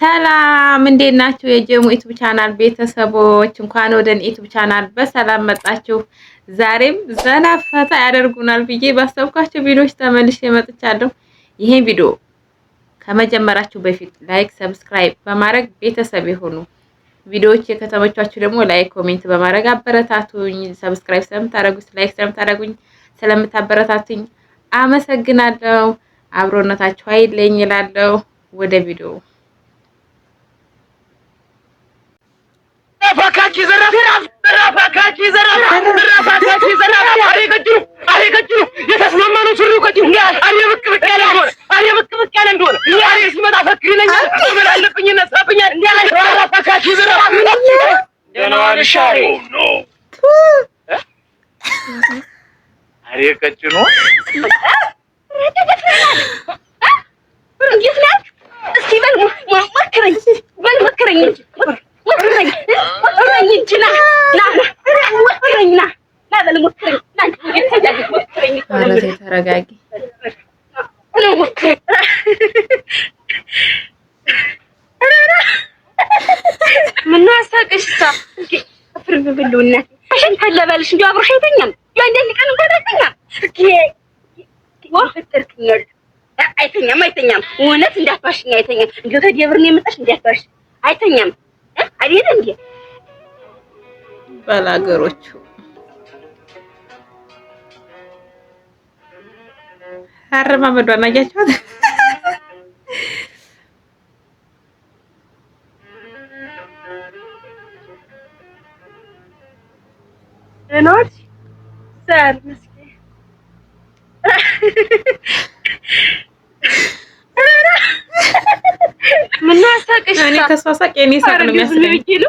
ሰላም እንዴት ናችሁ? የጀሙ YouTube channel ቤተሰቦች እንኳን ወደ YouTube channel በሰላም መጣችሁ። ዛሬም ዘና ፈታ ያደርጉናል ብዬ ባሰብኳቸው ቪዲዮዎች ተመልሼ መጥቻለሁ። ይሄን ቪዲዮ ከመጀመራችሁ በፊት like፣ subscribe በማድረግ ቤተሰብ የሆኑ ቪዲዮዎች ከተመቿችሁ ደግሞ like፣ comment በማድረግ አበረታቱኝ። Subscribe ስለምታደርጉኝ፣ like ስለምታደርጉኝ፣ ስለምታበረታቱኝ አመሰግናለሁ። አብሮነታችሁ አይለኝ እላለሁ። ወደ ቪዲዮ። የተስማማነው ሱሪው ቀጭኑ አሬ ብቅ ብቅ ያለ እንደሆነ፣ አሬ ብቅ ብቅ ያለ እንደሆነ፣ አሬ ሲመጣ ፈክር ይለኛል። ምን አለብኝ ይነሳብኛል። ዘራፍ አካኪ ዘራፍ። ደህና ዋልሽ። አሬ አሬ ቀጭኑ። እንዴት ናት? እስኪ በል ሞክረኝ፣ በል ሞክረኝ እንጂ፣ ሞክረኝ፣ ሞክረኝ እንጂ፣ ና ና ና ሞክረኝ፣ ና ና በል ሞክረኝ፣ ና ሞክረኝ። ኧረ ተይ ተረጋጊ። ሞክረኝ። ምነው አሳቀሽ? እሷ ፍር ብሉ እናቴ ሽንት አለ በልሽ። እንዲያው አብሮሽ አይተኛም። አንዳንድ ቀን እንኳን አይተኛም። ፈጠርክኛል። አይተኛም፣ አይተኛም። እውነት እንዳትዋሽኝ አይተኛም። እንዲያው ተደብር ነው የመጣሽ፣ እንዳትዋሽ አይተኛም። አይደል እንዴ? ባላገሮቹ አረማመዷን አያችኋት? ደህና ዋልሽ? እግዚአብሔር ይመስገን። ምነው አሳቀሽ? እኔ ከእሷ ሳቅ የኔ ሳቅ ነው የሚያስቀኝ።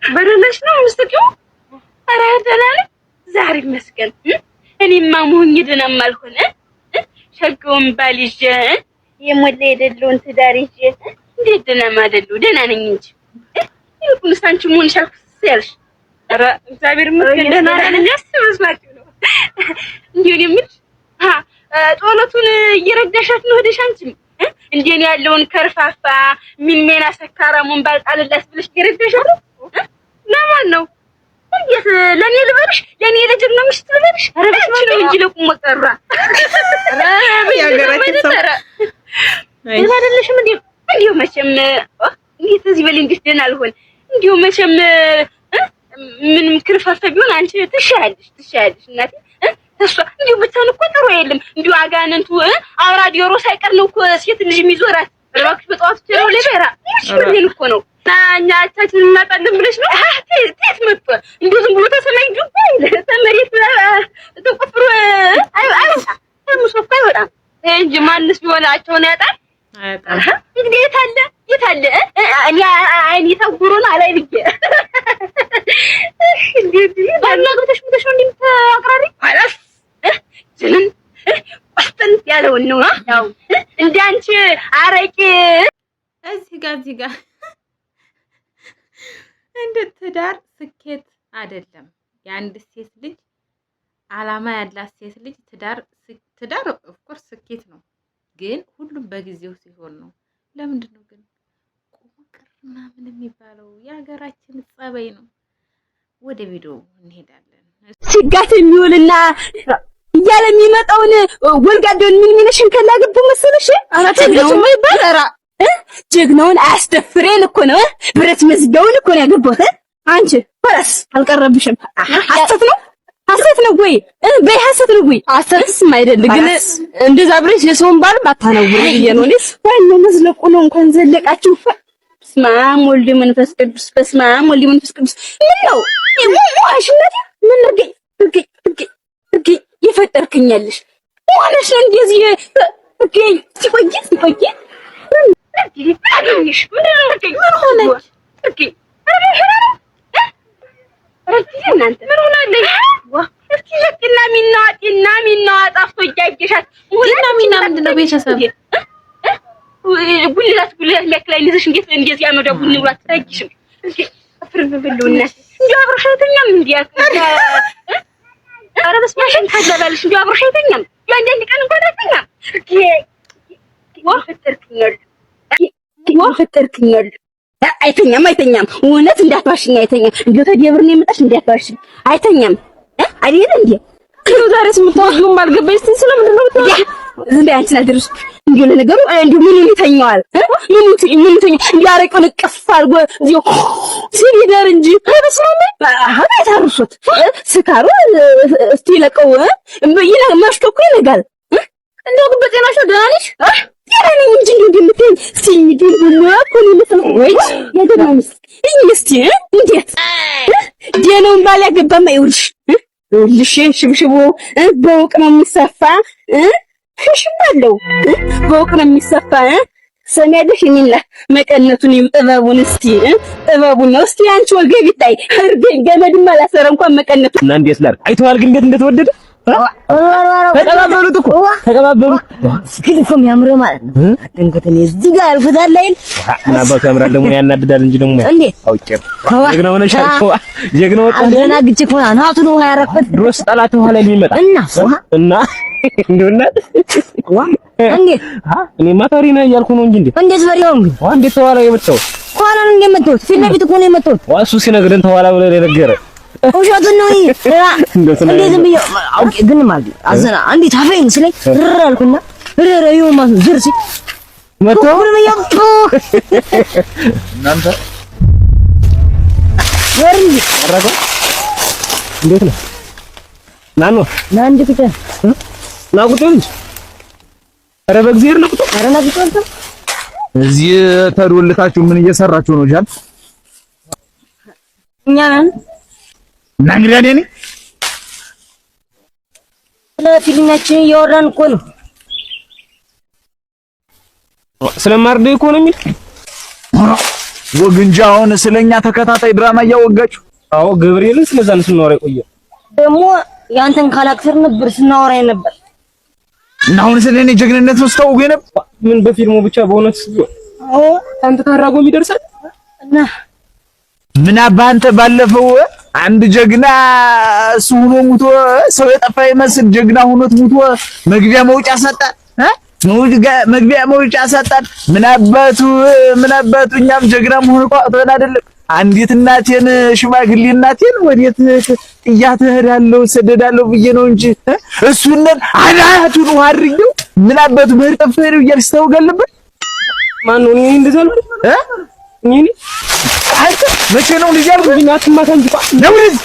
በደህናሽ ነው የምትስቂው? ኧረ ደህና ነኝ፣ እግዚአብሔር ይመስገን። እኔማ ሞኝ ደህናም አልሆነ ሸገውን ባል ይዤ የሞላ የሌለውን ትዳር ይዤ እንዴት ደህናም አይደለሁ? ደህና ነኝ እንጂ። ይልቁንስ አንቺ መሆንሽ አልኩስ ያልሽ። ኧረ እግዚአብሔር ይመስገን ደህና ነኝ። እኛስ መስላችሁ ነው። እንዲሁ እኔ የምልሽ ጦለቱን እየረዳሻት ነው ሄደሽ አንቺም እንዴ ያለውን ከርፋፋ ሚሜና ሰካራሙን ባልጣልላት ብለሽ እየረዳሻት ነው። ለማን ነው? እንዴት ለኔ ልበልሽ? ለኔ ለጀግና ምሽት ልበልሽ? ኧረ በስመ አብ ነው እንጂ ለቁሞ ቀራ። የሀገራችን ሰው ደህና አይደለሽም እንዴ? እንዲሁ መቼም እንዴት እዚህ በላይ እንዴት ደህና አልሆን። እንዲሁ መቼም ምንም ክርፋፋ ቢሆን አንቺ ትሻያለሽ፣ ትሻያለሽ እናቴ። እሷ እንዲሁ ብቻውን እኮ ጥሩ የለም። እንዲሁ አጋንንቱ አውራ ዶሮ ሳይቀር ነው እኮ ሴት ልጅ የሚዞራት። እባክሽ በጠዋቱ ቸሮ ለበራ ምን እኮ ነው እና እኛ አቻችን እናጣለን ብለሽ ነው? ቴት መጥቶ እንዲሁ ዝም ብሎ ተሰማኝ ዱባ ተመሬት ተቆፍሮ አይወጣም። ሙሶ እኮ አይወጣም እንጂ ማንስ ቢሆን አቸውን ያጣል። አያጣም። እንግዲህ የት አለ የት አለ? እኔ አይኔ ታጉሮ ነው አላይ ብዬ እንዴ ባልና ገብተሽ ሙተሽ ነው እንደምታቅራሪ ኋላስ ጅንን ቆስጥን ያለውን ነው ያው እንደ አንቺ አረቄ እዚህ ጋር እንደ ትዳር ስኬት አይደለም። የአንድ ሴት ልጅ አላማ ያላት ሴት ልጅ ትዳር ትዳር of course ስኬት ነው፣ ግን ሁሉም በጊዜው ሲሆን ነው። ለምንድን ነው ግን ቆሞ ቀር ምናምን የሚባለው? የሀገራችን ጸበይ ነው። ወደ ቪዲዮ እንሄዳለን። ሲጋት የሚውልና እያለ የሚመጣውን ወልጋዴውን ምን ሚነሽን ከላግቡ መሰለሽ? ይባል ጀግናውን አያስደፍሬን እኮ ነው። ብረት መዝጊያውን እኮ ነው ያገባሁት። አንቺ ሆረስ አልቀረብሽም። ሐሰት ነው ሐሰት ነው ወይ በይ፣ ሐሰት ነው ወይ? ሐሰትስም አይደል ግን እንደዛ ብለሽ የሰውን ባልም አታነውሪ ብዬ ነው። እኔስ ዋናው መዝለቁ ነው። እንኳን ዘለቃችሁ። በስመ አብ ወልድ መንፈስ ቅዱስ፣ በስመ አብ ወልድ መንፈስ ቅዱስ። ምን ነው ዋሽነት? ምን እርገኝ እርገኝ እርገኝ እርገኝ የፈጠርክኛለሽ ሆነሽ ነው እንደዚህ እርገኝ። ሲቆይ ሲቆይ አገኘሽ ምን ሆነች? እርገኝ እናንተ ምን ሆናለች? እስኪ ለቅና ሚናዋ ጤና ሚናዋ ጠፍቶ እያየሻት ጤና ሚና ምንድን ነው ቤተሰብ? ጉልላት ጉልላት የሚያክል አይን ይዘሽ እንዴት እንደዚህ ያመዳ ቡን ብሎ አትታይሽም? እስኪ ፍር ብሉ እናቴ። እንዲያው አብሮሽ አይተኛም እንዴ? ኧረ በስመ አብ ታለበልሽ። እንዲያው አብሮሽ አይተኛም። አንዳንድ ቀን እንኳን አይተኛም። ፈጠርክኛል። አይተኛም አይተኛም፣ እውነት እንዳትዋሽኝ፣ አይተኛም። እንደው ተደብር ነው የመጣሽ፣ እንዳትዋሽኝ። አይተኛም አይደል እንዴ? ዛሬስ የምታወጊውም አልገባኝ። እስኪ ስለምንድን ነው የምታወጊው? ዝም በይ አንቺን አልደረስኩሽ። እንዲሁ ለነገሩ እንዲሁ ምኑን ይተኛዋል? ምኑ ምኑ ይተኛዋል? እንዲሁ አረቄውን እቅፍ አድርጎ እዚሁ ሲል ይደር እንጂ በስመ አብ አቤት አርሶት ስካሩ እስቲ ይለቀው መሽቶ እኮ ይነጋል። እንደው ግን በጤናሽ ነው? ደህና ነሽ? ጤና ነኝ እንጂ እንዲሁ እንደምትይኝ እስቲ እንዲሁ እኮ ነው የመሰለው። ወይ የጀግና ሚስት እኝ እስቲ እንዴት ደህናውን ባል ያገባማ ይኸውልሽ ይኸውልሽ ሽብሽቡ በውቅ ነው የሚሰፋ፣ ሽብሽብ አለው በውቅ ነው የሚሰፋ። ሰሚያለሽ? እኔና መቀነቱን ጥበቡን እስቲ ጥበቡን ነው እስቲ አንቺ ወገብ ይታይ እርገኝ ገመድማ አላሰረ እንኳን መቀነቱ እና እንዴት ላድርግ? አይተዋል ግን እንዴት እንደተወደደ ተቀባበሉት እኮ ተቀባበሉት። ግን እኮ የሚያምረው ማለት ነው። አትንኩት። እኔ እዚህ ጋር ያልፉታል አይደል? ምን አባቱ ያምራል ደግሞ ያናድዳል እንጂ ደግሞ እንዴት አውቄ ጀግና ሆነሻል። ጀግና ወጣ አደናግጬ እኮ አናቱን ውሃ ያረኩት። ድሮስ ጠላት ውሃ ላይ የሚመጣ እና ውሃ እና እንደው እና ዋ እንዴት እኔማ ፈሪ ነህ እያልኩ ነው እንጂ እንዴ እንዴት ፈሪ ሆንኩኝ? ዋ እንዴት ተኋላ የመጣው ኋላ ነው እንደመጣሁት ፊት ለፊት እኮ ነው የመጣሁት። ዋ እሱ ሲነግረን ተኋላ ብለህ የነገረ ውሸቱን ነው። እንዴ ዝም ብዬ አውቄ ግን ማለት ነው አዘና እንዴት አፈኝ ስለኝ ርር አልኩና ርር ይኸው ማለት ነው ዝር ሲል መጥቶ እናንተ ወር አረገው እንዴት ነው? ና ነው ና እንጂ ቁጭ ና ቁጭ እንጂ ኧረ በእግዚአብሔር ነው ቁጭ ኧረ ና ቁጭ አንተ እዚህ ተዶልታችሁ ምን እየሰራችሁ ነው? ጃል እኛ ነን እና እንግዲህ እኔ ነኝ ስለ ፊልማችን እያወራን እኮ ነው። ስለማርደው እኮ ነው የሚል ወግ እንጂ አሁን ስለኛ ተከታታይ ድራማ እያወጋችሁ። አዎ ገብርኤልን ስለዛ ነው ስናወራ የቆየ። ደግሞ ያንተን character ነበር ስናወራ ነበር። እና አሁን ስለኔ ጀግንነት ነው ስታወጉ የነበር። ምን በፊልሙ ብቻ በእውነት ቢሆን አዎ አንተ ካራጎም ይደርሳል። እና ምን አባህ አንተ ባለፈው አንድ ጀግና እሱ ሆኖ ሙቶ ሰው የጠፋ ይመስል ጀግና ሆኖት ሙቶ መግቢያ መውጫ ሰጣን እ መግቢያ መውጫ ሰጣን። ምን አባቱ ምን አባቱ እኛም ጀግና መሆን እኮ አቅቶን አይደለም። አንዲት እናቴን ሽማግሌ እናቴን ወዴት ጥያት እሄዳለሁ እሰደዳለሁ ብዬ ነው እንጂ እሱንን አናቱን ውሃ አድርጌው ምን አባቱ ብሄር ጠፍቶ ነው እያልሽ ታወጋለበት። ማን ነው? እኔ እንደዛ አልኩት እ እኔ እኔ አንተ መቼ ነው ልጅ ያልኩት? ግን አትማታ እንጂ ነው ልጅ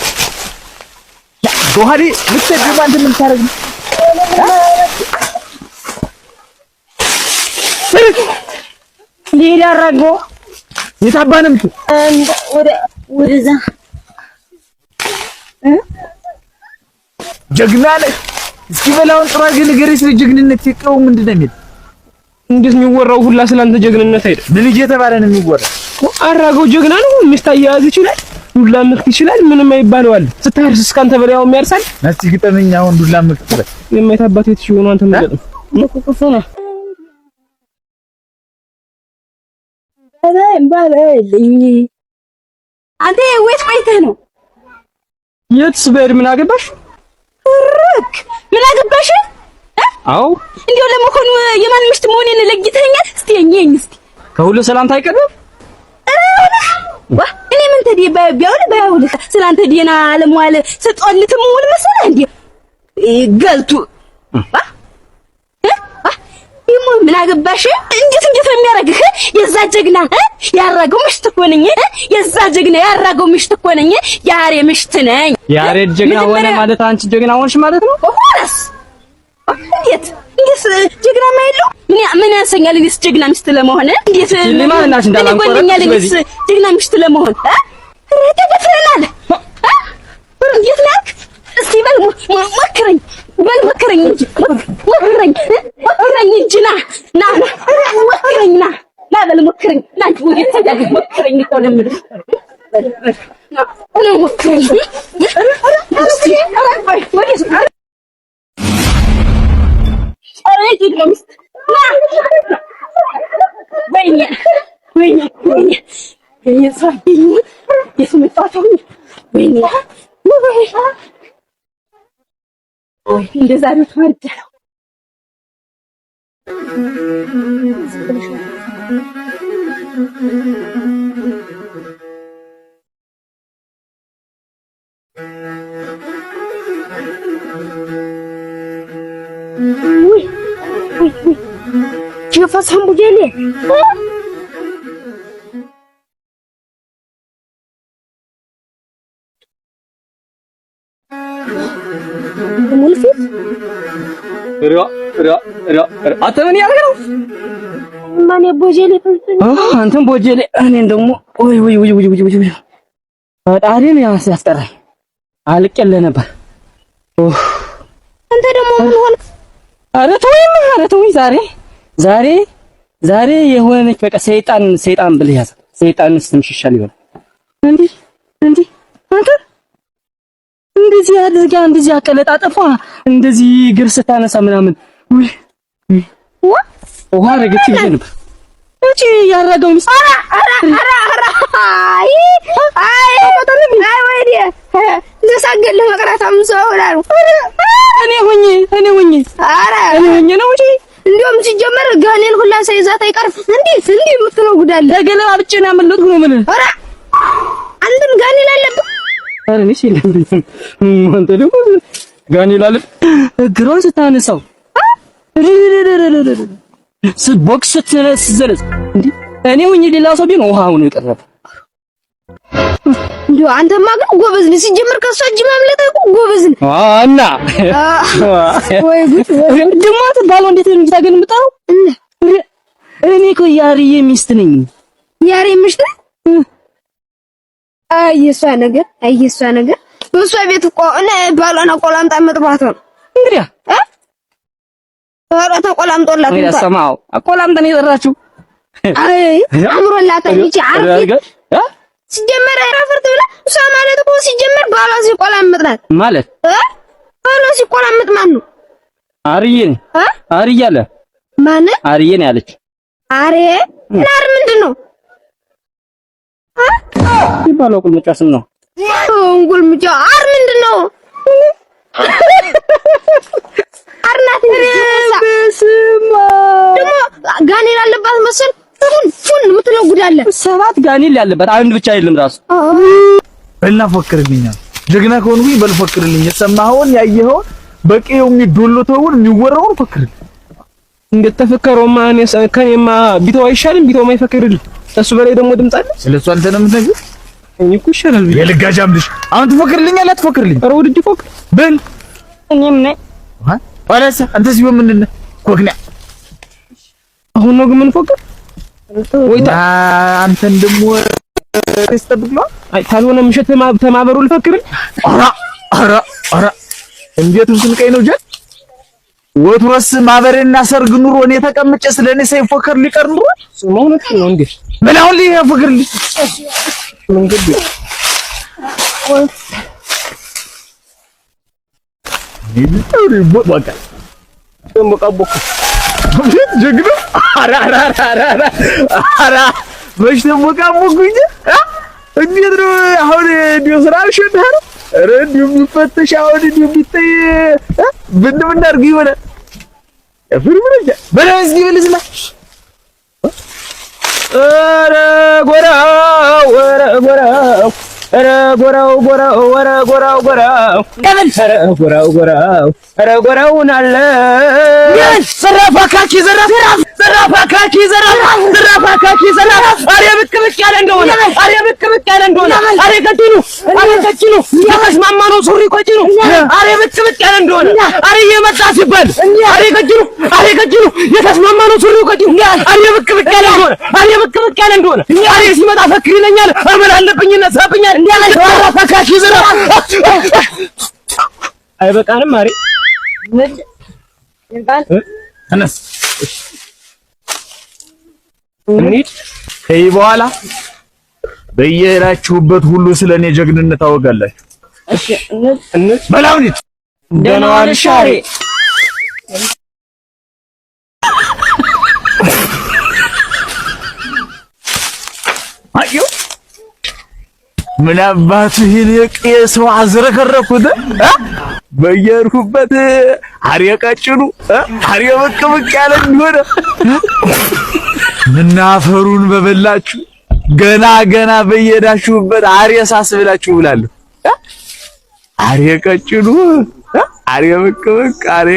ዶሃሪ ምትደማ አንተ ምን ታረግ ነው? ሌላ አራጎ የታባ ነው የምትል? ወደ ወደዛ ጀግና ነህ። እስኪ በላውን ጥሩ አድርገህ ንገረኝ ስለ ጀግንነት የቀው ምንድን ነው የሚል? እንዴት የሚወራው ሁላ ስላንተ ጀግንነት አይደል? ምን እየተባለ ነው የሚወራው? አራገው ጀግና ነው። ሚስት አያያዝ ይችላል፣ ዱላ ምክት ይችላል። ምንም አይባለዋል። ስታርስ እስካንተ በላይ ያው የሚያርሳል። እስኪ ግጠመኝ አሁን ዱላ ምክት በል። የማይታባት ቤት ሲሆኑ አንተ ምን ገጥም ክፉ ነው። ባለልኝ አንተ ወይስ ቆይተህ ነው? የትስ ብሄድ ምን አገባሽ? ርክ ምን አገባሽ? አዎ እንዲያው ለመሆኑ የማን ምሽት መሆኔን ለይተኸኛል? እስቲ እኝ እስቲ ከሁሉ ሰላምታ አይቀርብም። ዋ እኔ ምን ተዲ ቢያውል ባያውል ስላንተ ዲና አለሟል ስጦልት ሙል መሰለህ እንዴ ገልቱ ዋ ይሞ ምን አገባሽ? እንዴት እንዴት ነው የሚያደርግህ? የዛ ጀግና ያራገው ምሽት እኮ ነኝ። የዛ ጀግና ያራገው ምሽት እኮ ነኝ። ያሬ ምሽት ነኝ። ያሬድ ጀግና ሆነ ማለት አንቺ ጀግና ሆንሽ ማለት ነው። ሆነስ እንዴት እንዴት ጀግና ማይለው ምን ምን ያንሰኛል? እኔስ ጀግና ሚስት ለመሆን እንዴት ምን እናሽ እንዳላንቆረጥ እኔስ ጀግና ሚስት ለመሆን እ ተደፍረናል። እንዴት ናክ? እስቲ በል ሞክረኝ፣ በል ሞክረኝ እንጂ ሞክረኝ፣ ሞክረኝ እንጂ ና ና ና ሞክረኝ፣ ና ና በል ሞክረኝ፣ ና እንጂ ወዴት ትሄዳለህ? ሞክረኝ እኮ ነው የምልህ። በል በል ና ና ሞክረኝ። እስቲ ኧረ ቆይ ወዴት? ኧረ ጀግና ሚስት ና ወይኔ ወይኔ ወይኔ ወይኔ ሰው የሰው መጣሁ ወይኔ ወይ ወይ እንደ ዛሬው ተዋርጃለሁ። ውይ ውይ ውይ የፈሰም ቡጀሌ ሙልፊት አንተ ምን እያደረግህ ነው? ማን ቦጀሌ ፍንፍን አንተም ቦጀሌ እኔን ደግሞ ወይ ወይ ወይ ወይ ወይ ወይ ፈጣሪን ያስጠራኝ አልቄልህ ነበር። አንተ ደግሞ ምን ሆንክ? ኧረ ተወኝ፣ ኧረ ተወኝ። ዛሬ ዛሬ ዛሬ የሆነች በቃ ሰይጣን ሰይጣን ብለህ ያዝ። ሰይጣን ትንሽ ይሻል ይሆናል። እንዲህ እንዲህ አንተ እንደዚህ አድርጋ እንደዚህ አቀለጣጠፏ እንደዚህ እግር ስታነሳ ምናምን ውይ ውሃ አደረገች ብዬ ነበር። እቺ ያረገው ሚስት ኧረ ኧረ ኧረ ኧረ አይ አይ አይ ወይኔ ልሰግድልህ መቅረት አምሰው እላለሁ። እኔ ሆኜ እኔ ሆኜ ኧረ እኔ ሆኜ ነው እንጂ እንዲያውም ሲጀመር ጋኔን ሁላ ሳይዛት አይቀርም። እንዲህ እንዲህ የምትለው ጉድ አለ። ተገለባብጬ ነው ያመለጥኩ ነው የምልህ። ኧረ አንተም ጋኔን አለብህ። ኧረ እኔስ የለብኝም። አንተ ደግሞ ጋኔን አለ። እግሯን ስታነሳው ቦክስ ስትዘለዝ እንዲህ እኔ ሆኜ ሌላ ሰው ቢሆን ውሃ ሆኖ የቀረበ እንዲያው አንተማ ግን ጎበዝ ነህ። ሲጀመር ከእሷ እጅ ማምለጥ እኮ ጎበዝ ነህ። እና ወይ ጉድ! ደግሞ አንተ ባሏ እንዴት ነው የምታገኝ የምጠራው? እኔ እኮ ያርዬ ሚስት ነኝ። ያሬ ሚስት ነህ? አይ የእሷ ነገር፣ አይ የእሷ ነገር። በእሷ ቤት እኮ እኔ ባሏን አቆላምጣ መጥባት ነው እንግዲያ እ ባሏ ተቆላምጦላት ወይ እንኳን ሰማው አቆላምጣ ነው የጠራችው። አይ አምሮላታል። ይቺ አርፊት ሲጀመር አፈርት ብላ እሷ ማለት እኮ ሲጀመር ባሏ ሲቆላምጥ ናት ማለት እ ባሏ ሲቆላምጥ ማን ነው? አርዬ እ አርዬ አለ ማን አርዬ ነው ያለች። አሬ ናር ምንድን ነው ይባለው ቁልምጫ ስም ነው። እንጉልምጫ አር ምንድን ነው? አር ናት እንጂ ደግሞ ጋኔን አለባት መሰል ፉን ፉን የምትለው ጉድ አለ። 7 ጋኔን ያለባት አንድ ብቻ አይደለም ራሱ። በልና ፎክርልኝ። ጀግና ከሆንኩኝ በል ፎክርልኝ። የሰማኸውን ያየኸውን በቀየው የሚዶሎተውን የሚወራውን ፎክርልኝ። እንደተፈከረውማ እኔ ከኔማ ቢተው አይሻልም? ቢተው ማይፈክርልኝ እሱ በላይ ደግሞ ድምጽ አለ። ስለሱ አንተ ነው የምትነግረው? እኔ እኮ ይሻላል ብዬ የልጋጃም ልጅ አሁን ትፎክርልኛለህ አትፎክርልኝ? ኧረ ወድጄ ፎክር በል እኔም ነኝ። ኋላስ አንተ ሲሆን ምንድን ነህ? ኮክና አሁን ነው ግን ምን ፎክር ወይ አንተን ደግሞ ስጠብቅ ነው። አይ ካልሆነ ምሽት ተማበሩ ልፈክርልህ። ኧረ ኧረ ኧረ እንዴት ስንቀኝ ነው ጀል ወትሮስ ማበሬና ሰርግ ኑሮ እኔ ተቀምጬ ስለኔ ሳይፎከር ሊቀር ኑሮ እውነት ነው እንዴ? ምን አሁን ሊፎክርልኝ ምን ግድ በቃ በቃ ጀግና ኧረ ኧረ ኧረ ኧረ መች ተሞቃሞኩኝ? እንዴት ነው አሁን? እንዲሁ ስራ አልሸንህ ነው? ኧረ እንዲሁ የሚፈተሽ አሁን እንዲሁ የሚታይ ብን ብን አድርግ ይሆናል። ፍርፍር በለው እስኪ በልስማ። ኧረ ጎራው ኧረ ጎራው ኧረ ጎራው ጎራው ኧረ ጎራው ጎራው ኧረ ጎራው ጎራው ኧረ ጎራውን አለ ዘራፍ አካኪ ዘራፍ ዘራፍ አካኪ ዘራፍ ዘራፍ አካኪ ዘራፍ። አሬ ብቅ ብቅ ያለ እንደሆነ አሬ ብቅ ብቅ ያለ እንደሆነ አሬ ቀጭኑ አሬ ቀጭኑ የተስማማ ነው ሱሪ ቀጭኑ አሬ ብቅ ብቅ ያለ እንደሆነ አሬ እየመጣ ሲባል አሬ ቀጭኑ አሬ ቀጭኑ የተስማማ ነው ሱሪ ቀጭኑ አሬ ብቅ ብቅ ያለ እንደሆነ አሬ ብቅ ብቅ ያለ እንደሆነ አሬ ሲመጣ ፈክር ይለኛል አመል አለብኝ ይነሳብኛል ዘራፍ አካኪ ዘራፍ። አይበቃንም አሬ ተነስ እንሂድ። ከዚህ በኋላ በየሄዳችሁበት ሁሉ ስለ እኔ ጀግንነት ታወጋላችሁ። እሺ በል አሁን ሂድ። ደህና ዋልሽ አሬ። አየሁ ምን አባቱ ይሄን የሰው አዝረከረኩት። በየሄድኩበት አሬ ቀጭኑ አሬ ብቅ ብቅ ያለ እንዲሆነ ምናፈሩን በበላችሁ ገና ገና በየሄዳችሁበት አሬ ሳስብላችሁ ብላለሁ። አሬ ቀጭኑ አሬ ብቅ ብቅ አሬ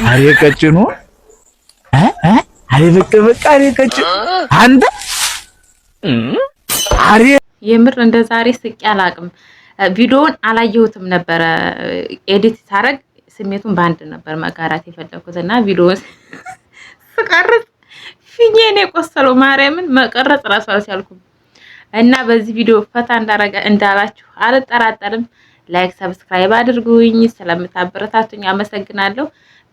አሬ ቀጭኑ አሬ ብቅ ብቅ አሬ ቀጭኑ አንተ አሬ የምር እንደ ዛሬ ስቄ አላቅም። ቪዲዮውን አላየሁትም ነበረ edit ሳረግ ስሜቱን በአንድ ነበር መጋራት የፈለኩት እና ቪዲዮውን ስቀርጽ ፊኛዬን የቆሰለው ማርያምን መቀረጽ እራሱ አልቻልኩም። እና በዚህ ቪዲዮ ፈታ እንዳረገ እንዳላችሁ አልጠራጠርም። Like subscribe አድርጉኝ። ስለምታበረታቱኝ አመሰግናለሁ።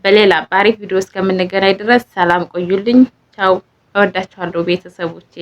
በሌላ በአሪፍ ቪዲዮ እስከምንገናኝ ድረስ ሰላም ቆዩልኝ። ቻው። እወዳችኋለሁ ቤተሰቦቼ።